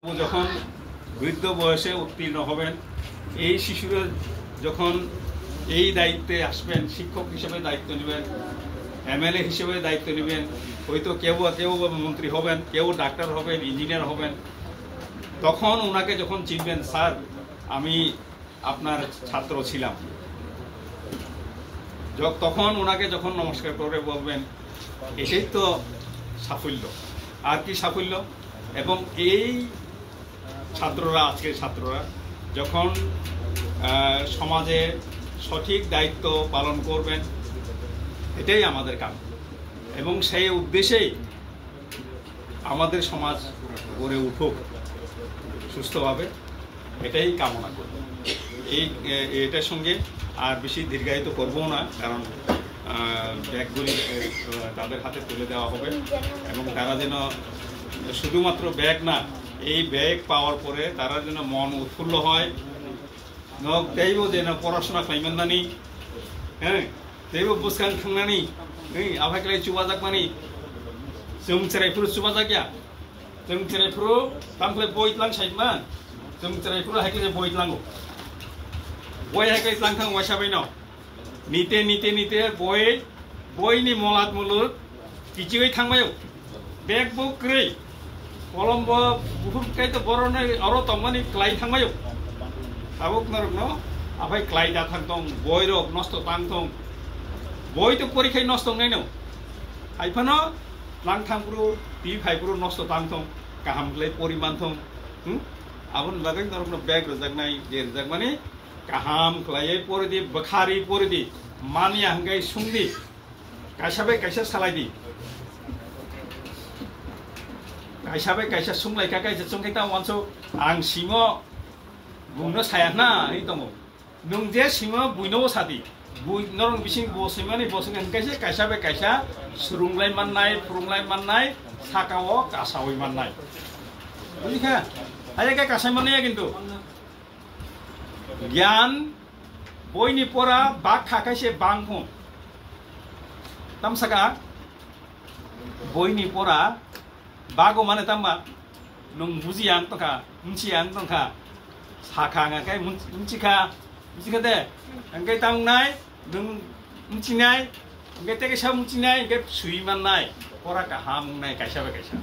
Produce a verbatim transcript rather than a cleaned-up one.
যখন বৃদ্ধ বয়সে উত্তীর্ণ হবেন, এই শিশুরা যখন এই দায়িত্বে আসবেন, শিক্ষক হিসেবে দায়িত্ব নেবেন, এমএলএ হিসেবে দায়িত্ব নেবেন, হয়তো কেউ কেউ মন্ত্রী হবেন, কেউ ডাক্তার হবেন, ইঞ্জিনিয়ার হবেন, তখন ওনাকে যখন চিনবেন, "স্যার, আমি আপনার ছাত্র ছিলাম।" য-, তখন ওনাকে যখন নমস্কার করে বলবেন, এটাই তো সাফল্য। আর কি সাফল্য? এবং এই ছাত্ররা, আজকের ছাত্ররা যখন, আহ, সমাজে সঠিক দায়িত্ব পালন করবেন, এটাই আমাদের কাম। এবং সেই উদ্দেশ্যেই আমাদের সমাজ গড়ে উঠুক সুস্থভাবে, এটাই কামনা করব। এই, এ-, এটার সঙ্গে আর বেশি দীর্ঘায়িত করব না, কারণ, আহ, ব্যাগগুলি, আহ, তাদের হাতে তুলে দেওয়া হবে এবং তারা যেন শুধুমাত্র ব্যাগ না, এই ব্যাগ পাওয়ার পরে তারা যেন মন উৎফুল্ল হয়, nok teibo je no porasona khlaiman nani, he, teibo bwskang thangnani, he, aphai khlai chubajak mani, chwng chwrai phuru chubajak ya, chwng chwrai phuru tam khlai boi tlang saima, chwng chwrai phuru hai khlai boi tlango, boi hai khlai tlang thang waisa bai no, nite nite nite boi, boi ni molat mulut, kichigwi thangmaio, bag bo kwrwi, kolom bo buphur kai to borok nai oro tongmani kwlai thangmaio. Tabuk norok no aphai kwlai da thang tong, boi rok nosto tang tong, boi to porikhai nosto wngnai no. Hai phano lang thang phuru, twi phai phuru nosto tang tong, kaham kwlai pori man tong. Hmm? Aboni bagwi norok no bag rwjaknai, je rwjakmani kaham kwlaiwi pori di, bwkharwi pori di, manya hwnkhe sung di. Kaisa bai kaisa salai di. Kaisa bai kaisa sunglai kha, kaisa sungkhe ta wanso ang simo bungno saya hna hi tongo. Nung je simo buino sa di. Bui norong bising bo simani bo sungkhe hwnkhe se kaisa bai kaisa surunglai mannai, phurunglai mannai, sakao kasawi mannai. Buji kha? Haya khe kasai mannai ya kintu. Gyan boini pora bak kha khaise bang thung. Tamsaka boini pora bago mane tamba nung buji ang tongkha, mchi ang tongkha, sakha nga kai mchi kha, mchi kha de, ang kai tang nai, nung mchi nai, ang kai teke sa mchi nai, ang kai sui man nai, pora kaham nai kaisa ba kaisa.